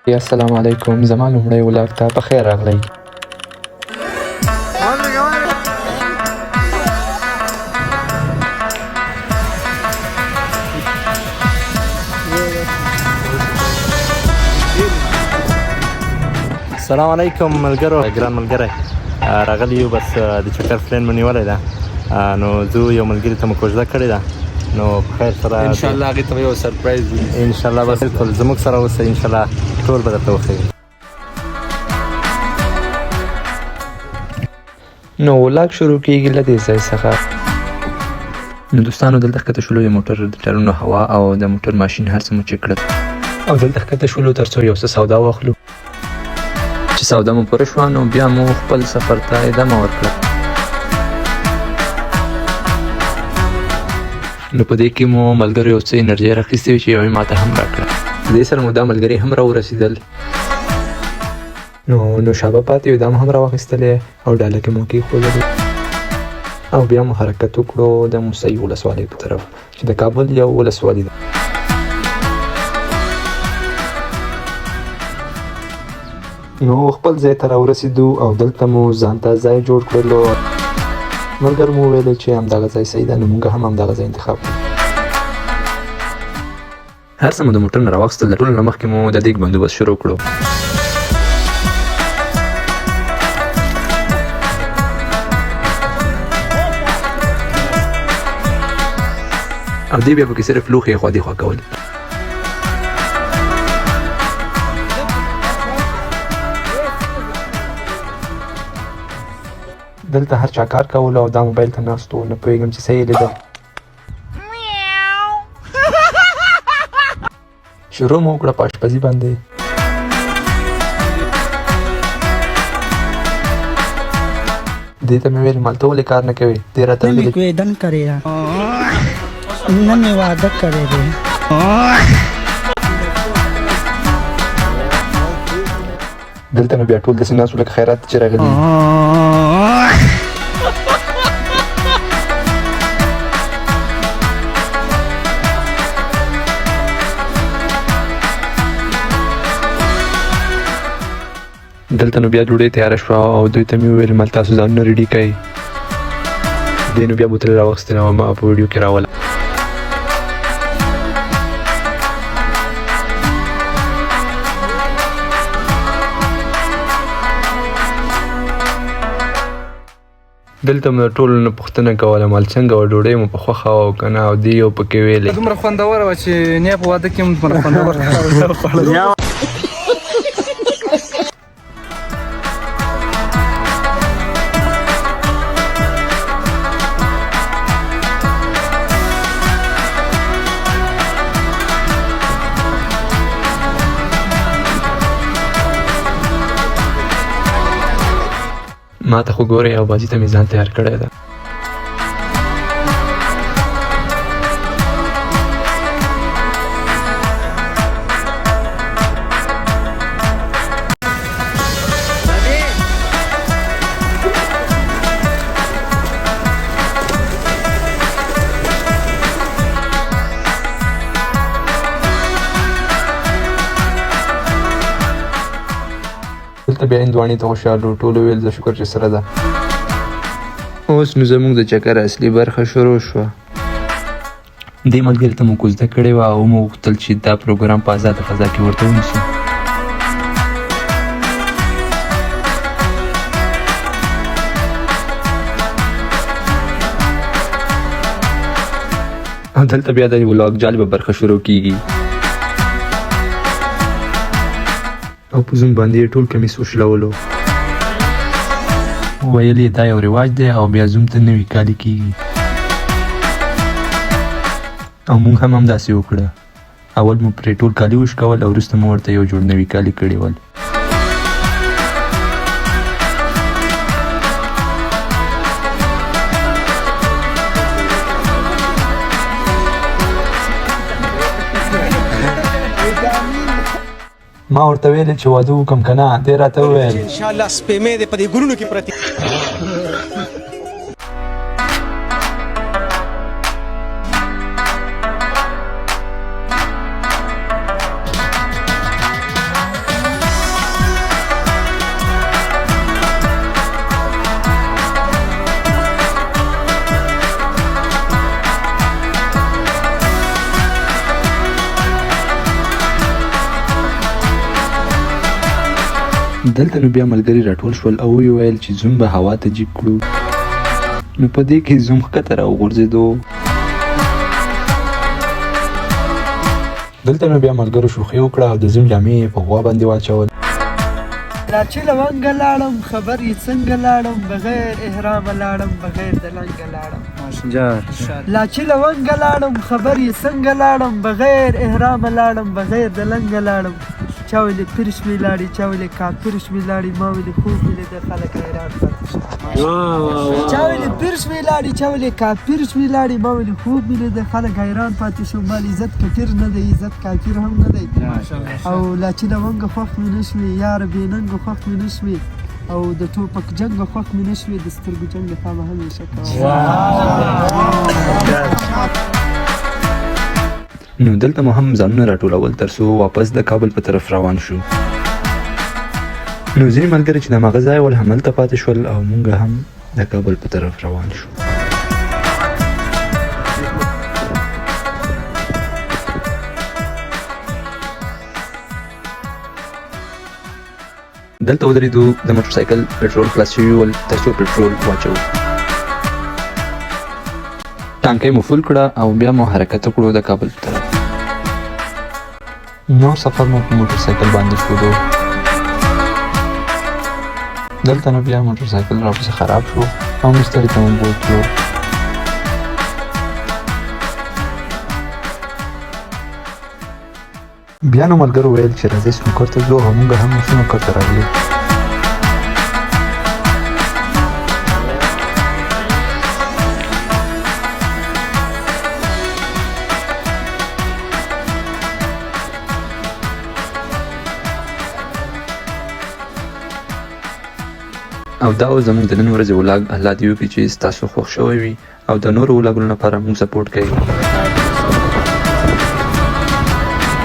السلام علیکم، زما لومړی ولاګ ته په خیر راغلی. السلام علیکم ملګرو، ګران ملګری راغلی یو، بس د چکر پلان مو نیولی ده. نو ځو، یو ملګري ته مو کوژده کړې ده، نو په خیر سره. ان شاء الله هغه ته یو سرپرایز وي. ان شاء الله، بس بالکل زموږ سره اوسئ، ان شاء الله ټول به درته وښیو. نو ولاګ شروع کیږي له دې ځای څخه. نو دوستانو، دلته ښکته شولو، د موټر د ټایرونو هوا او د موټر ماشین هر څه مو چک کړل او دلته ښکته شولو تر څو یو څه سودا واخلو. چې سودا مو پوره شوه، نو بیا مو خپل سفر ته ادامه ورکړه. نو په دې کې مو ملګرو یو څه انرژي راخیستې وي چې یو یې ماته هم راکړه. دې سره مو دا ملګري هم راورسېدل. نو نوشابه پاتې وي، دا مو هم راواخیستلې او ډاله کې مو کېښودلې او بیا مو حرکت وکړو د موسهي ولسوالۍ په طرف، چې د کابل یو ولسوالي ده. نو خپل ځای ته راورسېدو او دلته مو ځان ته ځای جوړ کړلو. ملګرو مو ویلې چې همدغه ځای صحیح ده، نو موږ هم همدغه ځای انتخاب کړو. هر څه مو د موټر نه راواخیستل. د ټولو نه مخکې مو د دیګ بندوبست شروع کړو. او دې بیا پکې صرف لوښي خوا دې خوا کول. دلته هر چا کار کولو او دا موبایل ته ناست وو، نه پوهېږم چې څه یې لیدل. شروع مو وکړه په اشپزي باندې. دې ته مې ویل، مالته ولې کار نه کوي؟ دې راته نه مې ویل کویدن کړی ده، نه مې واده کړی دی. دلته نو بیا ټول داسې ناست وو لکه خیرات چې راغلي وي. دلته نو بیا ډوډۍ تیاره شوه او دوی ته مې وویل، مال تاسو ځانونه ریډي کړئ. دې نو بیا بوتل راوخیستل او ما په ویډیو کې راوله. دلته مو د ټولو نه پوښتنه کوله، مال څنګه وه ډوډۍ، مو په خوښه وه او که نه؟ او دې یو پکې ویلې دومره خوندوره وه چې نیا په واده کې هم دومره خوندوره خوړل. ما ته خو ګورئ او بازي ته مې ځان تیار کړی ده. دلته بیا هندواڼې ته خوشحال وو، ټولو ویل زه شکر چې سره ده. اوس نو زموږ د چکر اصلي برخه شروع شوه. دې ملګري ته مو کوزده کړې وه او مو غوښتل چې دا پروګرام په ازاده فضا کې ورته ونیسو. او دلته بیا د ولاګ جالبه برخه شروع کیږي او په زوم باندې یې ټول کمیس وشلولو. ویل یې دا یو رواج دی او بیا زوم ته نوي کالي کیږي. او موږ هم همداسې وکړه، اول مو پرې ټول کالي وشکول او وروسته مو ورته یو جوړ نوي کالي کړي ول. ما ورته ویلې چې واده وکم که نه؟ دې راته وویل ان شاء الله سپېمې دې په دې ګلونو کې پرتې. دلته نو بیا ملګري راټول شول او ویې ویل چې زوم به هوا ته جیګ کړو. نو په دې کې زوم ښکته راوغورځېدو. دلته نو بیا ملګرو شوخي وکړه او د زوم جامې یې په غوا باندې واچول. لا چې لونګه لاړم، خبر یې څنګه لاړم، بغیر احرامه لاړم، بغیر د لنګه لاړم. لا چې لونګه لاړم، خبر یې څنګه لاړم، بغیر احرامه لاړم، بغیر د لنګه لاړم. چا ویلې پیر شوې لاړې، چا ویلې کافر شوې لاړې، ما ویلې خوب مې لیده، خلک حیران پاتې شول. چا ویلې پیر شوې لاړې، چا ویلې کافر شوې لاړې، ما ویلې خوب مې لیده، خلک حیران پاتې شو. مال عزت کفر نه دی، عزت کافر هم نه دی. او لا چې لونګه خوښ مې نه شوې، یاره بې ننګه خوښ مې نه شوې، او د ټوپک جنګه خوښ مې نه شوې، د سترګو جنګه تا به همیشه کوم. نو دلته مو هم ځانونه راټولول تر څو واپس د کابل په طرف روان شو. نو ځینې ملګري چې د هماغه ځای ول هملته پاتې شول او مونږ هم د کابل په طرف روان شو. دلته ودرېدو، د موټر سایکل پټرول خلاص شوي ول تر څو پټرول واچوو. ټانکۍ مو فول کړه او بیا مو حرکت وکړو د کابل په طرف. نور سفر مو په موټر سایکل باندې شروع. دلته نو بیا موټر سایکل راپسې خراب شو او مستري ته مو بوتلو. بیا نو ملګرو ویل چې راځئ سنوکر ته ځو او موږ هم سنوکر ته راغلو. او دا و زموږ د نن ورځې ولاګ. الله دې وکړي چې ستاسو خوښ شوی وي او د نورو ولاګونو لپاره موږ سپورټ کوي.